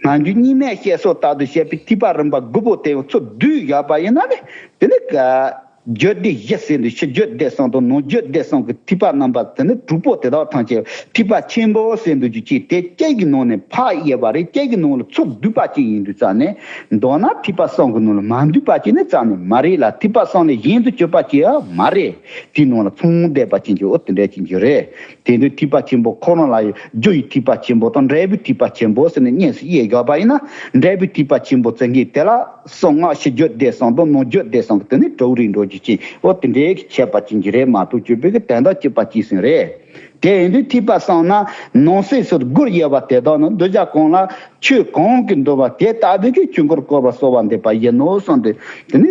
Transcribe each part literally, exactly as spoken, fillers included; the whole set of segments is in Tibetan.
སྔ་འགྱུར་རྙིང་མའི་བཤད་སྲོལ་ལྟར་དུ་བཤད་པའི་ཐེག་པ་རིམ་པ་དགུ་པོ་དེ་ཚུར་བསྡུས་བཞག་པ་ཡིན་ན་ནི། དེ་ནི་རྒྱུད་སྡེ་བཞི་ཟེར་དུས་ཕྱི་རྒྱུད་སྡེ་གསུམ་དང་ནང་རྒྱུད་སྡེ་གསུམ་གྱི་ཐེག་པ་རྣམ་པ་དེ་ནི་དྲུག་པོ་དེ་དག་ཐམས་ཅད་ཐེག་པ་ཆེན་པོ་ཟེར་དུས་ཀྱི་ཅིག་དེ་གཅིག་གི་ནང་ནས་ཕར་དབྱེ་བ་རེད། གཅིག་གི་ནང་ལ་ཚུར་བསྡུས་པ་ཅིག་ཡིན་དུས་ཙང་ནས། མདོར་ན་ཐེག་པ་གསུམ་གྱི་ནང་ལ་མ་འདུས་པ་ཅིག་ནི་རྩ་ནས་མ་རེད་ལ། ཐེག་པ་གསུམ་ལས་གཞན་དུ་གྱུར་པ་ཅིག་ཡང་མ་རེད། དེའི་ནང་ལ་ཚང་བསྡད་པ་ཅན་གྱི་འོ་དེ་འདྲ་ཅན་གྱི་རེད། དེ་དུས་ཐེག་པ་ཆེན་པོ་ཁོ་རང་ལ་ཡང་རྒྱུ་ཡི་ཐེག་པ་ཆེན་པོ་དང་འབྲས་བུའི་ཐེག་པ་ཆེན་པོ་ཟེར་ནས་གཉིས་སུ་དབྱེ་བཞག་པ་ཡིན་ན། འབྲས་བུའི་ཐེག་པ་ཆེན་པོ་ཟེར་མཁན་དེ་ལ་གསང་སྔགས་ཕྱི་རྒྱུད་སྡེ་གསུམ་དང་ནང་རྒྱུད་སྡེ་གསུམ་གྱི་དེ་ནི་གྲོགས་རིགས་འགྲོ་རྒྱུ་ཅན་འོ་དེ་འདྲའི་གི་ཁྱད་པར་ཅན་གྱི་རེད་མ་གཏོགས་གྱུར་པའི་གི་དོན་དག་གཅིག་པ་གཅིག་ཟིན་རེད། དེ་ཡིན་དུས་ཐེག་པ་གསུམ་ན་ནང་གསེས་སུ་དགུར་དབྱེ་བ་དེ་དག་ནི་གདུལ་བྱ་གང་ལ་ཆོས་གང་གིས་འདུལ་བ་དེ་ལྟ་བུའི་གི་ཆོས་འཁོར་བསྐོར་བར་གསོལ་བ་འདེབས་པ་ཡིན་ནོ་གསུངས་ཏེ། དེ་ནི།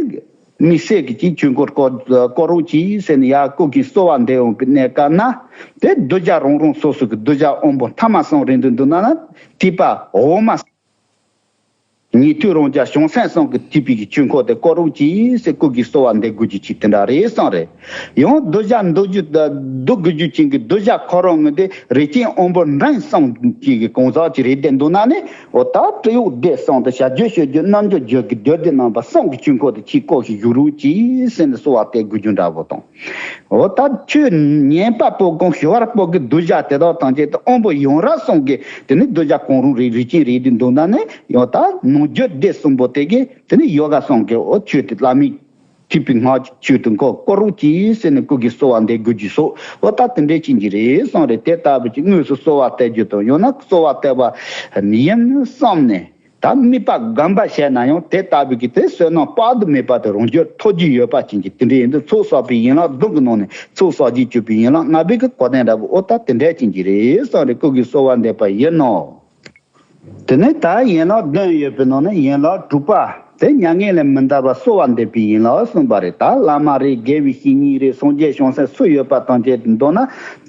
དམིགས་བསལ་གྱི་ཅིག་ཆོས་འཁོར་བསྐོར་བསྐོར་རོགས་གྱིས་ཟེར་ནས་ཡར་སྐུ་གི་གསོལ་བ་འདེབས་འོང་པའི་གནས་སྐབས་ན། དེ་གདུལ་བྱ་རང་རང་སོ་སོ་གི་གདུལ་བྱ་དབང་པོ་ཐ་མ་གསུམ་རེད་འདུག་འདུག་ན་ན། ཐེག་པ་འོག་མ། ཉན་ཐོས་རང་རྒྱལ་བྱང་སེམས་གསུམ་གྱི་ཐེག་པའི་གི་ཆོས་འཁོར་དེ་བསྐོར་རོགས་གྱིས་ཟེར་སྐུ་གི་གསོལ་བ་འདེབས་དགོས་རྒྱུ་ཅིག་དེ་འདྲ་རེད་གསུངས་རེད། ཡང་གདུལ་བྱ་འདུལ་རྒྱུ་འདུལ་དགོས་རྒྱུ་ཅན་གྱི་གདུལ་བྱ་ཁོ་རང་ངོས་དེ་རིགས་ཅན་དབང་པོ་འབྲིང་གསུམ་གྱི་གི་གང་ཟག་ཅིག་རེད་དེ་འདུག་ན་ནི། འོ་ད་སྤྲེའུ་སྡེ་གསུམ་དང་བྱ་རྒྱུད་ཤོད་རྒྱུད་རྣལ་འབྱོར་རྒྱུད་ཀྱི་རྒྱུད་སྡེ་རྣམ་པ་གསུམ་གྱི་ཆོས་འཁོར་དེ་ཅིག་བསྐོར་ཞིག་བཞུགས་རོགས་གྱིས་ཟེར་ནས་གསོལ་བ་འདེབས་དགོས་རྒྱུ་འདྲ་པོ་དང་། འོ་ད་ཆོས་ཉན་པ་པོ་གང་ཞུ་བར་པོ་གི་གདུལ་བྱ་དེ་དག་ཐམས་ཅད་དུ་དབང་པོ་ཡུན་རིང་གསུམ་གྱི་དེ་ནི་གདུལ་བྱ་གང་རུང་རེད་རིགས་ཅན་རེད་དེ་འདུག་ན་ནི། ཡང་ད་ནང་རྒྱུད་སྡེ་གསུམ་པོ་དེ་གི་དེ་ནི་ཡོ་ག་གསུམ་གྱི་འོ་ཆོས་དེ་བླ་མའི་ཐེག་པའི་སྔགས་ཀྱི་ཆོས་དེ་འཁོར་བསྐོར་རོགས་གྱིས་ཟེར་ནས་སྐུ་གི་གསོལ་བ་འདེབས་དགོས་རྒྱུ་སོགས་འོ་ད་དེ་འདྲའི་ཅན་གྱི་རེད་གསུངས་རེད། དེ་ལྟ་བུ་ཅིག་དངོས་སུ་གསོལ་བ་འདེབས་རྒྱུ་དང་ཡང་ན་གསོལ་བ་འདེབས་པ་ཡིན་བསམ་ནས། ད་དམིགས་པ་སྒོམ་པ་བྱས་ན་ཡང་དེ་ལྟ་བུའི་གི་དེ་བསོད་ནམས་དཔག་ཏུ་མེད་པ་དེ་རང་རྒྱུད་ཐོབ་རྒྱུ་ཡོད་པ་ཅན་གྱི་དེ་འདྲ་ཡིན་དུས་ཚོགས་བསགས་པའི་ཡན་ལག་བདུན་གྱི་ནང་ནས་ཚོགས་བསགས་རྒྱུ་གྱུར་པའི་ཡན་ལག་ལྔ་པའི་གི་གོ་དོན་འདྲ་པོ་འོ་ད་དེ་འདྲ་ཅན་གྱི་རེད་གསུངས་རེད། སྐུ་གི་གསོལ་བ་འདེབས་པ་ཡིན་ནོ། དེ་ནས་ད་ཡན་ལག་བདུན་ཡོད་པའི་ནང་ནས་ཡན་ལག་དྲུག་པ་དེ་མྱ་ངན་ལས་མི་འདའ་བར་གསོལ་བ་འདེབས་པའི་ཡན་ལག་གསུངས་པ་རེད། ད་བླ་མ་རེད། དགེ་བའི་བཤེས་གཉེན་རེད། སངས་རྒྱས་བྱང་སེམས་སུ་ཡོད་པ་ཐམས་ཅད་དུ་མདོར་ན་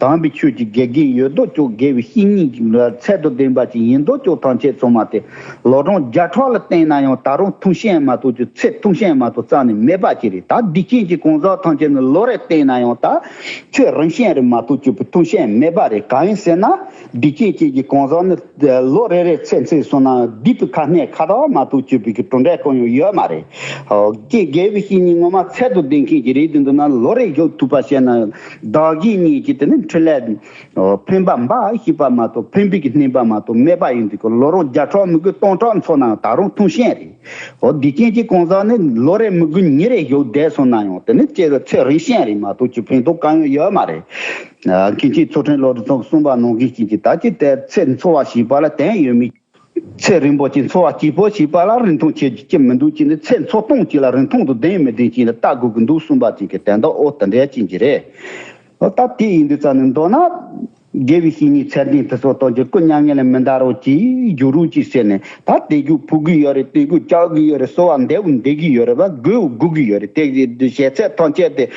དམ་པའི་ཆོས་ཀྱི་དགེ་རྒན་ཡོད་མདོག་ཅོག་དགེ་བའི་བཤེས་གཉེན་གྱི་ཚད་དང་ལྡན་པ་ཅིག་ཡིན་མདོག་ཅོག་ཐམས་ཅད་ཚང་མ་དེ་ལོ་གྲངས་བརྒྱ་ཕྲག་ལ་བརྟེན་ན་ཡང་ད་རུང་ཐུང་ཤན་མ་གཏོགས་ཀྱི་ཚད་ཐུང་ཤན་མ་གཏོགས་རྩ་ནས་མེད་པ་ཅིག་རེད། ད་སྡིག་ཅན་གྱི་གང་ཟག་ཐམས་ཅད་ནི་ལོ་རེ་བརྟེན་ན་ཡང་ད་ཚད་རིང་ཤན་རེད་མ་གཏོགས་ཀྱི་ཐུང་ཤན་མེད་པ་རེད། གང་ཡིན་ཟེར་ན་སྡིག་ཅན་གྱི་གང་ཟག་ནི། ལོ་རེ་རེ་ཚེ་ཚེ་སོང་ན་སྡིག་པའི་ཁ་སྣོན་ཁ་དོག་མ་གཏོགས་སྤྱོད་པའི་གི་གྲུབ་འབྲས་གང་ཡང་ཡོད་མ་རེད། ཀྱེ་དགེ་བའི་བཤེས་གཉེན་ངོ་མ་ཚད་དུ་ལྡན་མཁན་གྱི་རིགས་དེ་འདུག་ན་ལོ་རེ་བཞུགས་ཐུབ་པ་བྱས་ན་བདག་གིས་ཉིད་ཀྱི་དེ་ནི་འཕྲིན་ལས་འཕེན་པ་འབའ་ཞིག་པ་མ་གཏོགས་འཕེན་པའི་གི་སྣེན་པ་མ་གཏོགས་མེད་པ་ཡིན་དུས་ཀྱི་ལོ་རོ་བརྒྱ་ཕྲག་མི་དགོས་སྟོང་ཕྲག་འཚོ་ན་ད་རུང་ཐུང་ཤན་རེད། འོ་སྡིག་ཅན་གྱི་གང་ཟག་ནི་ལོ་རེ་མི་དགོས་ཉིན་རེ་བཞུགས་བསྡད་སོང་ན་ཡང་དེ་ནི་ལྕེ་རུ་ཚེ་རིང་ཤན་རེད་མ་གཏོགས་ཀྱི་ཕན་ཐོགས་གང་ཡང་ཡོད་མ་རེད། མཁན་ཆེན་ཚུལ་ཁྲིམས་བློ་གྲོས་ཚང་གསུངས་པ་ནང་བཞིན་བྱེད་ཀྱི་ད་ཅི་དེ་ཚེ་འཚོ་བ་ཞེས་པ་ལ་དོན་ཡོད་མེད། ཚེ་རིང་པོ་ཅིག་འཚོ་བ་སྐྱིད་པོ་ཞེས་པ་ལ་རིན་ཐང་ཆེ་རྒྱུ་ཅི་མི་འདུག་ཅིག་ནི་ཚེ་འཚོ་སྟངས་ཅིག་ལ་རིན་ཐང་དུ་ལྡན་མི་ལྡན་ཅིག་ལ་ལྟ་དགོས་ཀྱི་འདུག་གསུངས་པ་ཅིག་གི་དོན་དག་འོ་དེ་འདྲ་ཅིག་གི་རེད། འོ་ད་དེ་ཡིན་དུས་ཙང་ནི་མདོར་ན། དགེ་བའི་བཤེས་གཉེན་ཚད་ལྡན་དེ་ཚོ་དང་ཅིག་སྐུ་མྱ་ངན་ལས་མི་འདའ་རོགས་ཅིག་བཞུགས་རོགས་ཅིག་ཟེར་ནས་ད་དེ་རྒྱུ་ཕུལ་གི་ཡོད་རེད། དེ་རྒྱུ་བཅག་གི་ཡོད་རེད། གསོལ་བ་འདེབས་འདེབས་གི་ཡོད་རེད་པ། དགོས་དགོས་གི་ཡོད་རེད། དེ་གི་ཞལ་ཚད་ཐམས་ཅད་དེ་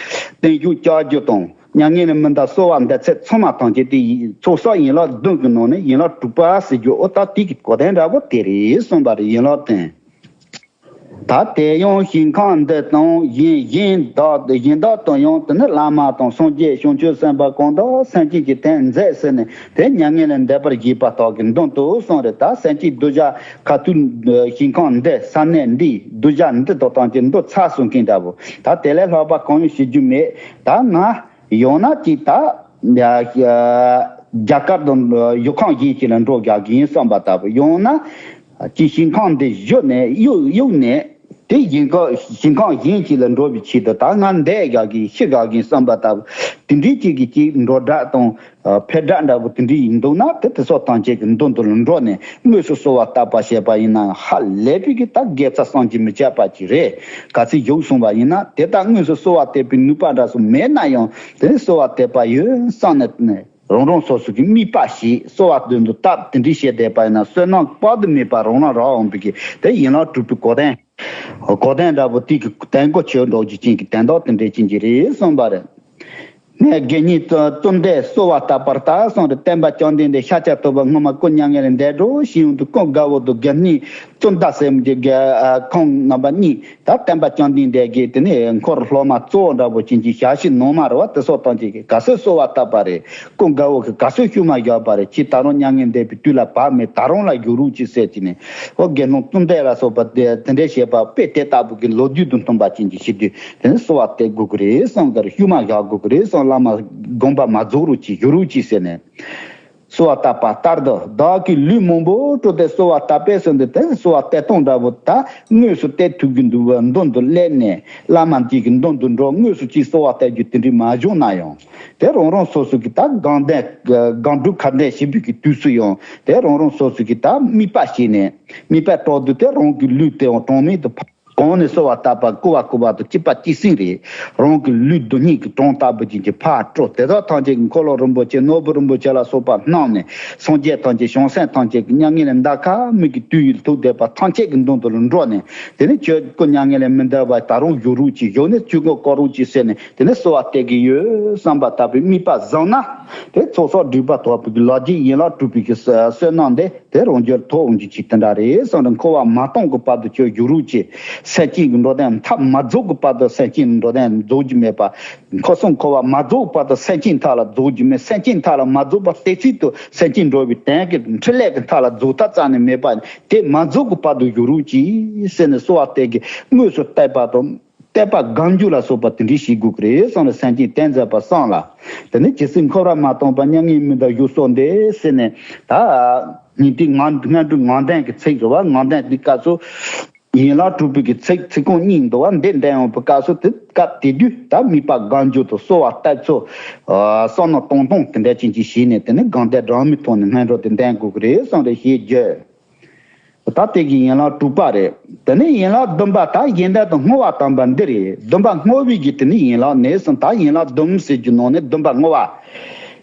དེ་རྒྱུ་བཅག་རྒྱུ་དང་། མྱ་ངན་ལས་མི་འདའ་གསོལ་བ་འདེབས་ཚད་ཚང་མ་ཐམས་ཅད་དེ་ཡིན། ཚོགས་བསགས་ཡན་ལག་བདུན་གྱི་ནང་ནས་ཡན་ལག་དྲུག་པ་ཟེར་རྒྱུ་འོ་ད་དེ་གི་གོ་དོན་འདྲ་པོ་དེ་རེད་གསུངས་པ་རེད། ཡན་ལག་བདུན། ད་དེ་ཡང་ཞིང་ཁམས་འདི་དང་གཞན་གཞན་དག་གཞན་དག་ཏུ་ཡང་དེ་ནི་བླ་མ་དང་སངས་རྒྱས་བྱང་ཆུབ་སེམས་དཔའ་གང་དག་སེམས་ཅན་གྱི་དོན་མཛད་ཟེར་ནས་དེ་མྱ་ངན་ལས་འདས་པར་བཞེད་པ་དག་གི་མདུན་དུ་གསུངས་རེད། ད་སེམས་ཅན་གདུལ་བྱ་ཁ་ཐུག་ཞིང་ཁམས་འདི་ས་གནས་འདི་གདུལ་བྱ་འདི་དག་ཐམས་ཅད་འདུལ་ཚར་སོང་མཁན་འདྲ་པོ། ད་དེ་ལས་ལྷག་པ་གང་ཡང་བྱེད་རྒྱུ་མེད། ད་ང་ཡང་ན་ཅིག་ད་ཡ་ཡ་རྒྱ་གར་དང་ཡུལ་ཁམས་གཞན་ཅིག་ལ་འགྲོ་རྒྱག་གི་ཡིན་བསམ་པ་ལྟ་བུ། ཡང་ན་ཅིག་ཞིང་ཁམས་འདི་བཞུད་ནས་གཡུག་གཡུག་ནས་དེ་ཞིང་ཁམས་ཞིང་ཁམས་གཞན་ཅིག་ལ་འགྲོ་བའི་ཆེད་དུ་ད་ང་འདས་རྒྱག་གི་ཡིན་ཤི་རྒྱག་གི་ཡིན་བསམ་པ་ལྟ་བུ། དེ་འདྲའི་ཅིག་གི་ཅིག་འགྲོ་གྲབས་དང་ཕེབས་གྲབས་འདྲ་པོ་དེ་འདྲ་ཡིན་འདུག་ན་དེ་དེ་ཚོ་ཐམས་ཅད་ཀྱི་མདུན་དུ་འགྲོ་ནས་དངོས་སུ་གསོལ་བ་བཏབ་པ་བྱས་པ་ཡིན་ན་ཧ་ལས་པའི་གི་ད་དགེ་རྩ་བསམ་གྱིས་མི་ཁྱབ་པ་ཅིག་རེད། ག་ཚོད་བཞུགས་སོང་བ་ཡིན་ན་དེ་ལྟར་དངོས་སུ་གསོལ་བ་འདེབས་པའི་ནུས་པ་འདྲ་སུ་མེད་ན་ཡང་དེ་གསོལ་བ་འདེབས་པ་ཡོད་བསམ་ནས་རང་རང་སོ་སོ་གི་དམིགས་པ་བཞེས་གསོལ་བ་མདུན་དུ་བཏབ་དེ་འདྲའི་བྱས་བསྡད་པ་ཡིན་ན་བསོད་ནམས་དཔག་ཏུ་མེད་པ་རང་རང་རག་འོང་བའི་གི་དེ་ཡན་ལག་དྲུག་པའི་གོ་དོན། གོ་དོན་འདྲ་པོ་དེ་གི་དོན་གོ་ཆོད་འགྲོ་རྒྱུ་ཅན་གྱི་དོན་དག་དེ་འདྲའི་ཅན་གྱི་རེད་གསུངས་པ་རེད། ངས་དགེ་བསྙེན་བཙུན་བཙུན་ཏེ་གསོལ་བ་བཏབ་པར་ལྟ་གསུངས་ཏེ་བསྟན་པ་བཅོམ་ལྡན་འདས་ཤཱཀྱ་ཐུབ་པ་སྔོན་མ་སྐུ་མྱ་ངན་ལས་འདས་འགྲོ་ཞིག་ཡོང་དུས་སྐུ་དགའ་བོ་དུ་དགེ་བསྙེན་ བཙུན་ཟླ་སེམས་ཀྱི་རྒྱལ་ཁོང་རྣམ་པ་གཉིས་ད་བསྟན་པ་བཅོམ་ལྡན་འདས་ཀྱི་དེ་ནས་འཁོར་སློབ་མ་གཙོ་བོ་འདྲ་པོ་ཅན་གྱི་ཞལ་ཤུལ་ནང་མ་རེད་བ། དེ་སོགས་ཐམས་ཅད་ཀྱིས་ག་ཚོད་གསོལ་བ་བཏབ་པ་རེད། ཀུན་དགའ་བོ་གིས་ག་ཚོད་ཤུལ་མ་བཞག་པ་རེད། ཁྱེད་ད་རུང་མྱ་ངན་འདས་པའི་དུས་ལ་བབ་མེད། ད་རུང་ལ་བཞུགས་རོགས་གྱིས་ཟེར་གྱི་ནས། ཨོ་དགེ་སློང་བཙུན་ཟླ་ལ་སོགས་པ་དེ་དེ་འདྲའི་བཤད་པ་དཔེ་དེ་ལྟ་བུ་གི་ལོ་རྒྱུས་དང་མཐུན་པ་ཅན་གྱི་ཞིག་དུས་དེ་ནས་གསོལ་བ་འདེབས་དགོས་ཀྱི་རེད་བསམ་གི་རེད། ཤུལ་མ་བཞག་དགོས་ཀྱི་རེད་བསམ། བླ་མ་དགོངས་པ་མ་རྫོགས་རོགས་གྱིས་བཞུགས་རོགས་གྱིས་ཟེར་ནས། གསོལ་བ་བཏབ་པ་ལྟར་དུ་བདག་གིས་ལུས་མང་པོ་བཀྲོལ་ཏེ་གསོལ་བ་བཏབ་པས་ཟེར་འདི་དེ་གསོལ་བ་བཏབ་སྟངས་འདྲ་པོ་ད་དངོས་སུ་བལྟ་ཐུབ་ཀྱི་འདུག་པ། མདུན་དུ་སླེབས་ནས་བླ་མ་གཅིག་གི་མདུན་དུ་འགྲོ་དངོས་སུ་ཅིག་གསོལ་བ་བཏབ་རྒྱུ་དེ་འདྲ་མ་བྱུང་ན་ཡང་། དེ་རང་རང་སོ་སོ་གི་ད་དགོངས་དོན་དགོངས་སྒྲུབ་ཁ་འདོན་བྱེད་པའི་གི་དུས་སུ་ཡང་དེ་རང་རང་སོ་སོ་གི་ད་དམིགས་པ་བྱས་ནས་དམིགས་པ་སྤྲོ་བསྡུ་དེ་རང་གི་ལུས་དེའང་གྲངས་མེད་དུ་ཕར། གོང་ནས་གསོལ་བ་བཏབ་པ་བསྐུལ་བ་བསྐུལ་བ་དང་གཅིག་པ་གཅིག་སྲིང་རེད། རང་གི་ལུས་སྡུག་བསྔལ་གྱི་གྲངས་ལྟ་བུ་ཅན་གྱི་ཕར་སྤྲོ། དེ་དག་ཐམས་ཅད་ཀྱི་འཁོར་ལོ་རིན་པོ་ཆེ་ནོར་བུ་རིན་པོ་ཆེ་ལ་སོགས་པ་བསྣམས་ནས་སངས་རྒྱས་ཐམས་ཅད་བྱང་སེམས་ཐམས་ཅད་ཀྱི་མྱ་ངན་ལས་འདའ་ཁ་མི་གི་དུས་ཡུན་ཐུག་བསྡད་པ་ཐམས་ཅད་ཀྱི་མདུན་དུ་ལ་འགྲོ་ནས། དེ་ནས་ཁྱོད་སྐུ་མྱ་ངན་ལས་མི་འདའ་བ་ད་རུང་བཞུགས་རོགས་གྱིས། བཞུགས་ནས་ཆོས་འཁོར་བསྐོར་རོགས་གྱིས་ཟེར་ནས་དེ་ནས་གསོལ་བ་འདེབས་ཀྱི་ཡོད་བསམ་པ་ལྟ་བུའི་དམིགས་པ་བཟང་ན། དེ་ཚོགས་བསགས་སྒྲིབ་པ་དག་པའི་གི་ལག་རྗེས་ཡན་ལག་དྲུག་པའི་གི་བསོད་ནམས་དེ། དེ་རང་རྒྱུད་ཐོབ་འོང་རྒྱུ་ཅིག་དེ་འདྲ་རེད་བསམ་རེད། འཁོར་བ་མ་སྟོངས་ཀྱི་བར་དུ་ཁྱོད་བཞུགས་རོགས་གྱིས། སེམས་ཅན་གྱི་འགྲོ་དོན་མཐའ་མ་རྫོགས་ཀྱི་བར་དུ་སེམས་ཅན་གྱི་འགྲོ་དོན་རྫོགས་རྒྱུ་མེད་པ། འཁོར་གསུམ་འཁོར་བ་མ་རྫོགས་བར་དུ་སེམས་ཅན་མཐའ་ལ་རྫོགས་རྒྱུ་མེད། སེམས་ཅན་མཐའ་ལ་མ་རྫོགས་པ་དེ་ཚིག་ཏུ་སེམས་ཅན་འགྲོ་བའི་དོན་གྱི་འཕྲིན་ལས་ཀྱི་མཐའ་ལ་རྫོགས་ཐབས་རྩ་ནས་མེད་པ། དེ་མ་རྫོགས་ཀྱི་བར་དུ་བཞུགས་རོགས་གྱིས་ཟེར་ནས་གསོལ་བ་འདེབས་ཀྱི་དངོས་སུ་བསྟོད་པ་དང་། བསྟོད་པ་སྒོམ་རྒྱུ་ལ་སོགས་པ་དེ་འདྲ་བྱེད་དགོས་ཀྱི་རེད་བསམ་ལ་སེམས་ཅན་བསྟེན་མཛད་པ་བསམ་ལ། དེ་ནས་ཇི་སྲིད་འཁོར་བ་མ་སྟོངས་པ་མྱ་ངན་མི་འདའ་བཞུགས་སོ་འདི་ཟེར་ནས་ད། ཉིན་དེའི་ངག་སྔ་འགྲོའི་ངག་འདོན་གྱི་ཚིག་རེད་བ། ངག་འདོན་འདི་སྐབས་སུ་ཡན་ལག་དྲུག་པའི་གི་ཚིག་ཚིག་རྐང་གཉིས་འདུག་བ། འདི་འདོན་ཡོང་བའི་སྐབས་སུ་དེ་སྐབས་དེ་དུས་ད་དམིགས་པ་སྒོམ་རྒྱུ་དང་གསོལ་བ་བཏབ་ཚུལ། བསམ་མནོ་གཏོང་སྟངས་དེ་འདྲ་ཅན་ཅིག་བྱས་ནས་དེ་ནས་སྒོམ་བཟླས་སྦྲགས་མའི་ཐོག་ནས་སྔ་འགྲོ་དེ་འདོན་དགོས་ཀྱི་རེད་བསམ་རེ་ཞེས་བརྗོད། ད་དེ་གི་ཡན་ལག་དྲུག་པ་རེད། དེ་ནས་ཡན་ལག་བདུན་པ་ད་གཞན་དོན་དུ་བསྔོ་བ་དམ་པ་འདི་རེད། བདུན་པ་བསྔོ་བའི་གི་དེ་ནས་ཡན་ལག་ནས་གསུངས། ད་ཡན་ལག་བདུན་ཟེར་རྒྱུ་ནང་ནས་བདུན་པ་བསྔོ་བ།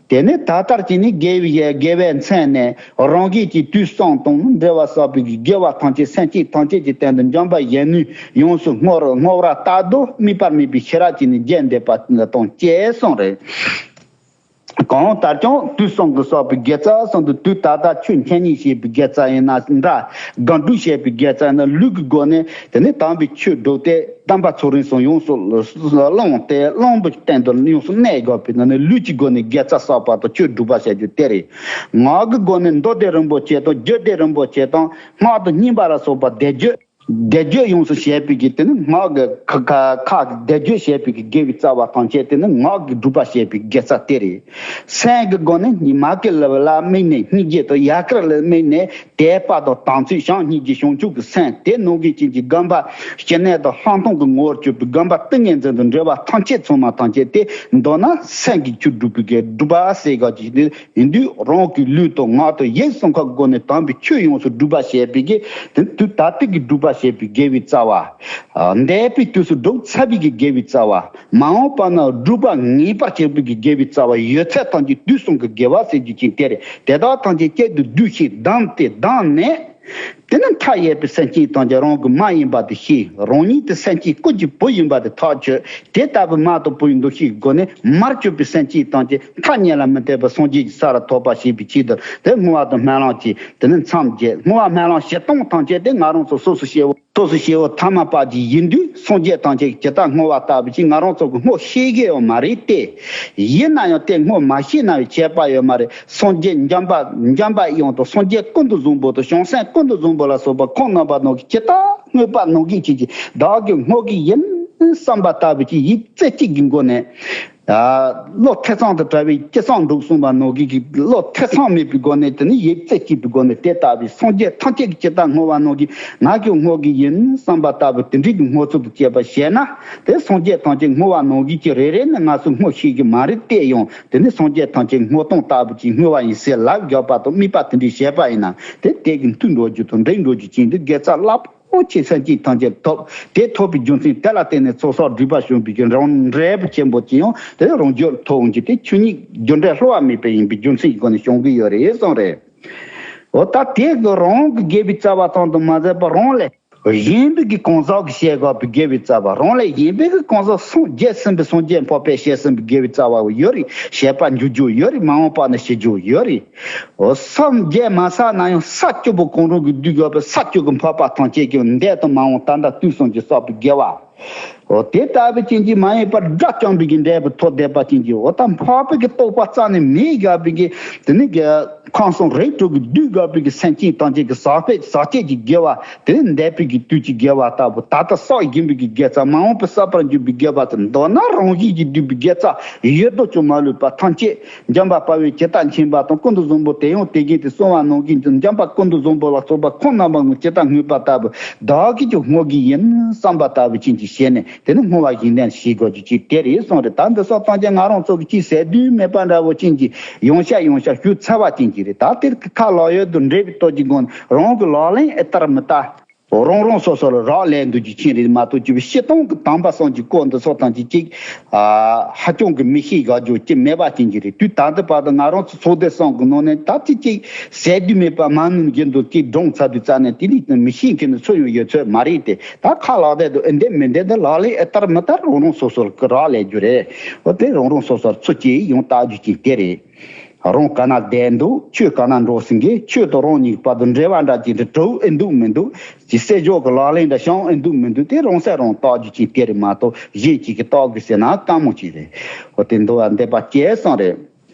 དེ་ནས་ད་ལྟར་གྱི་ནི་དགེ་བའི་དགེ་བའི་མཚན་ནས་རང་གི་གི་དུས་གསུམ་དང་འབྲེལ་བ་བསགས་པའི་གི་དགེ་བ་ཐམས་ཅད་སེམས་ཅན་ཐམས་ཅད་ཀྱི་དོན་དུ་འཇམ་པ་ཡན་ནུས་ཡོངས་སུ་བསྔོ་ར་བསྔོ་བར་ལྟ་དུ་དམིགས་པ་མེད་པའི་ཤེས་རབ་ཀྱིས་ནི་རྒྱས་འདེབས་པ་དང་བཅས་གསུངས་རེད། གང་ལྟར་ཀྱང་དུས་གསུམ་གྱི་བསགས་པའི་དགེ་རྩ་གསུམ་དུ་དུས་ད་ལྟ་ཆོས་འཆད་ཉན་བྱེད་པའི་དགེ་རྩ་ཡིན་ན་འདྲ། སྒོམ་སྒྲུབ་བྱེད་པའི་དགེ་རྩ་ཡིན་ན་ལུས་ཀྱི་སྒོ་ནས་དེ་ནས་དམ་པའི་ཆོས་བསྒྲུབས་ཏེ་དམ་པ་ཚུལ་ཁྲིམས་སོགས་ཡོངས་སུ་བླངས་ཏེ་བླང་པོའི་སྟེང་དུ་ཡོངས་སུ་གནས་དགོས་པའི་ནང་ནས་ལུས་ཀྱི་སྒོ་ནས་དགེ་རྩ་བསགས་པ་དང་ཆོས་སྒྲུབ་པ་བྱ་རྒྱུ་དེ་རེད། ངག་གི་སྒོ་ནས་མདོ་སྡེ་རིན་པོ་ཆེ་དང་རྒྱུད་སྡེ་རིན་པོ་ཆེ་དང་སྔགས་དང་བསྙེན་པ་ལ་སོགས་པ་བཟླས་བརྗོད། བཟླས་བརྗོད་ཡོངས་སུ་བྱས་པའི་གི་དེ་ནི་སྔགས་ཀྱི་ཁ་ཁ་ཁ་གི་བཟླས་བརྗོད་བྱས་པའི་གི་དགེ་བའི་རྩ་བ་ཐམས་ཅད་དེ་ནི་སྔགས་ཀྱི་སྒྲུབ་པ་བྱས་པའི་དགེ་རྩ་དེ་རེད། སེམས་ཀྱི་སྒོ་ནས་མ་ཀི་ལ་ལ་དམིགས་ནས་སྙིང་རྗེ་དང་ཡལ་གར་ལ་དམིགས་ནས་དད་པ་དང་དམ་ཚིག་བྱམས་སྙིང་རྗེ་བྱང་ཆུབ་ཀྱི་སེམས་དེ་ནང་གི་ཅན་གྱི་སྒོམ་པ་ཞི་གནས་དང་ལྷག་མཐོང་གི་ངོ་བོར་གྱུར་པའི་སྒོམ་པ་ཏིང་ངེ་འཛིན་དང་འབྲེལ་བ་ཐམས་ཅད་ཚང་མ་ཐམས་ཅད་དེ་མདོར་ན་སེམས་ཀྱི་ཆོས་སྒྲུབ་པའི་གི་སྒྲུབ་པ་ཟེར་ག་ཅིག་དེ། ཡིན་དུས་རང་གི་ལུས་དང་ངག་དང་ཡིད་གསུམ་ཀའི་སྒོ་ནས་དམ་པའི་ཆོས་ཡོངས་སུ་སྒྲུབ་པ་བྱས་པའི་གི་དེ་དུས་ད་ལྟའི་གི་སྒྲུབ་པ་བྱས་པའི་དགེ་བའི་རྩ་བ། འདས་པའི་དུས་སུ་བསྒྲུབས་ཚར་བའི་གི་དགེ་བའི་རྩ་བ། མ་འོངས་པ་ན་སྒྲུབ་པ་ངེས་པར་བྱེད་པའི་གི་དགེ་བའི་རྩ་བ་ཡོད་ཚད་ཐམས་ཅད་དུས་གསུམ་གྱི་དགེ་བ་ཟེར་རྒྱུ་ཅན་དེ་རེད། དེ་དག་ཐམས་ཅད་གཅིག་ཏུ་བསྡུས་ཤིང་བསྡམས་ཏེ་བསྡམས་ནས། དེ་ནི་མཐའ་ཡས་པའི་སེམས་ཅན་ཐམས་ཅད་རང་གི་མ་ཡིན་པ་དེ་ཤེས། རང་ཉིད་དེ་སེམས་ཅན་ཀུན་གྱི་བུ་ཡིན་པ་དེ་ཐག་ཆོད། དེ་ལྟ་བུའི་མ་དང་བུ་ཡི་འདུ་ཤེས་ཀྱི་སྒོ་ནས་མར་གྱུར་པའི་སེམས་ཅན་ཐམས་ཅད་ཐ་སྙད་ལ་མི་ལྟོས་པར་སངས་རྒྱས་ཀྱི་ས་ལ་ཐོབ་པར་བྱེད་པའི་ཆེད་དུ་དེ་བསྔོ་བ་དང་སྨོན་ལམ་གྱིས་དེ་ནི་མཚམས་བཅད། བསྔོ་བ་སྨོན་ལམ་བཞི་སྟོང་ཐམས་ཅད་དེ་ང་རང་ཚོ་སོ་སོ་སྐྱེ་བོ་སོ་སོ་སྐྱེ་བོ་ཐ་མལ་པ་ཅིག་ཡིན་དུས་སངས་རྒྱས་ཐམས་ཅད་ཇི་ལྟར་བསྔོ་བ་ལྟ་བུ་ཅིག་ང་རང་ཚོ་གི་བསྔོ་ཤེས་ཀྱི་ཡོད་མ་རེད་དེ། ཡིན་ན་ཡང་དེ་བསྔོ་མ་ཤེས་ན་བའི་ཁྱད་པར་ཡོད་མ་རེད། སངས་རྒྱས་འཇམ་པ་འཇམ་པའི་དབྱངས་དང་སངས་རྒྱས་ཀུན་ཏུ་བཟང་པོ་དང་བྱང་སེམས་ཀུན་ཏུ་བཟང་པོ་ལ་སོགས་པ་ཁོང་རྣམ་པ་རྣམས་ཀྱིས་ཇི་ལྟར་བསྔོས་པ་ནང་བཞིན་བྱེད་ཀྱི་བདག་གིས་བསྔོ་གི་ཡིན་བསམ་པ་ལྟ་བུ་ཅིག་ཡིད་རྩེ་གཅིག་གི་སྒོ་ནས། བློ་ཐེ་ཚོམ་དང་བྲལ་བའི་ཅི་བསམ་འགྲུབ་གསུངས་པ་ནང་བཞིན་གྱི་བློ་ཐེ་ཚོམ་མེད་པའི་སྒོ་ནས་དེ་ནི་ཡིད་རྩེ་གཅིག་པའི་སྒོ་ནས་དེ་ལྟ་བུའི་སངས་རྒྱས་ཐམས་ཅད་ཀྱིས་ཇི་ལྟར་བསྔོ་བ་ནང་བཞིན་ང་གིས་བསྔོ་གི་ཡིན་བསམ་པ་ལྟ་བུ་དེ་འདྲའི་གི་བསྔོ་ཚུལ་དུ་བྱས་པ་བྱས་ན་དེ་སངས་རྒྱས་ཐམས་ཅད་བསྔོ་བ་ནང་བཞིན་གྱི་རེ་རེ་ནས་ང་ཚོས་བསྔོ་ཤེས་ཀྱི་མ་རེད་དེ། ཡང་དེ་ནི་སངས་རྒྱས་ཐམས་ཅད་བསྔོ་སྟངས་ལྟ་བུ་ཅིག་བསྔོ་བ་ཡིན་ཟེར་ལབ་རྒྱག་པ་དང་དམིགས་པ་དེ་འདྲའི་བྱས་པ་ཡིན་ན་དེ་དེ་གི་མཐུན་འགྲོ་རྒྱུ་དང་འགྲིག་འགྲོ་རྒྱུ་ཅན་དེ་དགེ་རྩ་རླབས་པོ་ཆེ་སེམས་ཅན་ཐམས་ཅད་ཐོབ། དེ་ཐོབ་པའི་རྒྱུ་མཚན་དེ་ལ་བརྟེན་ནས་ཚོགས་བསགས་སྒྲིབ་པ་བྱུང་བའི་གི་རང་འབྲས་བུ་ཆེན་པོ་ཅིག་ཡང་དེ་རང་རྒྱུད་ཐོབ་འོང་རྒྱུ་དེ་ཆོས་ཉིད་རྒྱུ་འབྲས་བསླུ་བ་མེད་པའི་ཡིན་པའི་རྒྱུ་མཚན་གྱི་སྒོ་ནས་བྱུང་གི་ཡོད་རེད་གསུངས་རེད། འོ་ད་དེ་གི་རང་གི་དགེ་བའི་རྩ་བ་ཙམ་དུ་མ་ཟད་པར་རང་ལས། གཞན་པའི་གི་གང་ཟག་གི་བཤད་དགོས་པའི་དགེ་བའི་རྩ་བ། རང་ལས་གཞན་པའི་གི་གང་ཟག་སངས་རྒྱས་ཟིན་པའི་སངས་རྒྱས་འཕགས་པས་བཤད་ཟིན་པའི་དགེ་བའི་རྩ་བ་ཡོད་རེད། བཤད་པ་འཇུག་རྒྱུ་ཡོད་རེད། མ་འོངས་པ་ན་བྱེད་རྒྱུ་ཡོད་རེད། འོ་སངས་རྒྱས་མ་བསགས་ན་ཡང་ས་བཅུ་པོ་གང་རུང་གི་བསྡུས་དགོས་པའི་ས་བཅུ་གི་འཕགས་པ་ཐམས་ཅད་ཀྱི་འདས་དང་མ་འོངས་ད་ལྟ་དུས་གསུམ་གྱི་བསགས་པའི་དགེ་བ། འོ་དེ་ལྟ་བུ་ཅན་གྱི་མ་ཡིན་པར་དགྲ་བཅོམ་པའི་གི་འབྲས་བུ་ཐོབ་བསྡད་པ་ཅན་གྱི་འོ་ད་འཕགས་པའི་གི་རྟོགས་པ་རྩ་ནས་མེད་དགའ་བའི་གི་དེ་ནི་གི་ཁམས་གསུམ་རིགས་དྲུག་གི་བསྡུས་དགའ་བའི་གི་སེམས་ཅན་ཐམས་ཅད་ཀྱི་ཟག་པོའི་ཟག་བཅས་ཀྱི་དགེ་བ། དེ་ནི་འདས་པའི་གི་དུས་ཀྱི་དགེ་བ་ལྟ་བུ། ད་ལྟ་བསགས་བཞིན་པའི་གི་དགེ་རྩ། མ་འོངས་པའི་བསགས་པར་འགྱུར་བའི་དགེ་བ་དེ། མདོར་ན་རང་བཞིན་གྱིས་བསྡུས་པའི་དགེ་རྩ་ཡོད་དོ་ཅོག་མ་ལུས་པ་ཐམས་ཅད། འཇམ་དཔལ་དཔའ་བོས་ཇི་ལྟར་མཁྱེན་པ་དང་། ཀུན་ཏུ་བཟང་པོ་དེ་ཡང་དེ་བཞིན་ཏེ། གསུངས་པ་ནང་བཞིན་དུ་འཇམ་དཔལ་ཀུན་ཏུ་བཟང་པོ་ལ་སོགས་པ་ཁམས་རྣམ་པ་ལྔ་ཇི་ལྟར་བསྔོས་པ་ལྟ་བུ་བདག་གིས་ཀྱང་བསྔོ་གི་ཡིན་བསམ་པ་ལྟ་བུ་ཅན་གྱི་ཞལ་ནས། དེ་ནི་བསྔོ་བ་བཞིན་ལྡན་ཞེས་དགོས་རྒྱུ་ཅིག་དེ་རེད་གསུངས་རེད། ད་འདི་སོགས་ཐམས་ཅད་ང་རང་ཚོ་གི་ཅིག་ཟད་དུས་མེད་པ་འདྲ་བོ་ཅན་གྱི་ཡང་བཤད་ཡང་བཤད་ཞུ་ཚར་བ་ཅན་གྱི་རེད། ད་དེར་ཁ་ལག་ཡོད་དུ་འབྲས་བུའི་སྟོབས་ཀྱི་སྒོ་ནས་རང་གི་ལག་ལེན་ཨེ་ལྟར་མི་ལྟར། རང་རང་སོ་སོར་རག་ལས་འདུག་རྒྱུ་ཅན་རེད་མ་གཏོགས། ཅིག་སྤྱིར་བཏང་གི་དམ་པ་སངས་ཀྱི་སྐོར་འདི་སོགས་ཐམས་ཅད་ཅིག་ཨ་ཧ་ཅང་གི་མི་ཤེས་དགའ་རྒྱུ་ཅིག་མེད་པ་ཅན་གྱི་རེད། དུས་ད་ལྟ་བར་དུ་ང་རང་ཚོ་ཚོགས་སྡེ་གསུམ་གྱི་ནང་ནས་ད་ཅིག་ཅིག་ཟད་དུས་མེད་པ་མ་ནུ་བཞིན་དུ་ཅིག་བགྲངས་ཚར་དུས་ཙ་ནས་དེ་ནི་མི་ཤེས་མཁན་ནི་སུ་ཡང་ཡོད་ཚོད་མ་རེད་དེ། ད་ཁ་ལག་བསྡད་དུ་ཨེ་འདེམ་མི་འདེམ་དེ་ལག་ལེན་ཨེ་ལྟར་མི་ལྟར་རང་རང་སོ་སོར་གི་རག་ལས་རྒྱུ་རེད། འོ་དེ་རང་རང་སོ་སོར་ཚུར་ཅིག་ཡང་བལྟ་རྒྱུ་ཅིག་དེ་རེད། རང་ག་ན་བསྡད་འདུག་ཆོས་ག་ན་འགྲོ་ཟིན་གི། ཆོས་དང་རང་གཉིས་བར་དུ་འབྲེལ་བ་འདྲ་ཅིག་འདྲ་གྲུབ་ཨེ་འདུག་མི་འདུག་ཅིག་བསྲེ་སྦྱོར་གི་ལག་ལེན་འདྲ་བྱུང་ཨེ་འདུག་མི་འདུག་དེ་རང་སེམས་རང་བརྟག་རྒྱུ་ཅིག་དེ་རེད་མ་གཏོགས། གཞན་གཅིག་གིས་བརྟག་དགོས་ཟེར་ན་དཀའ་མོ་ཅིག་རེད། འོ་དེ་འདུག་བ་འདེབས་པ་སྐྱེས་སོང་རེད།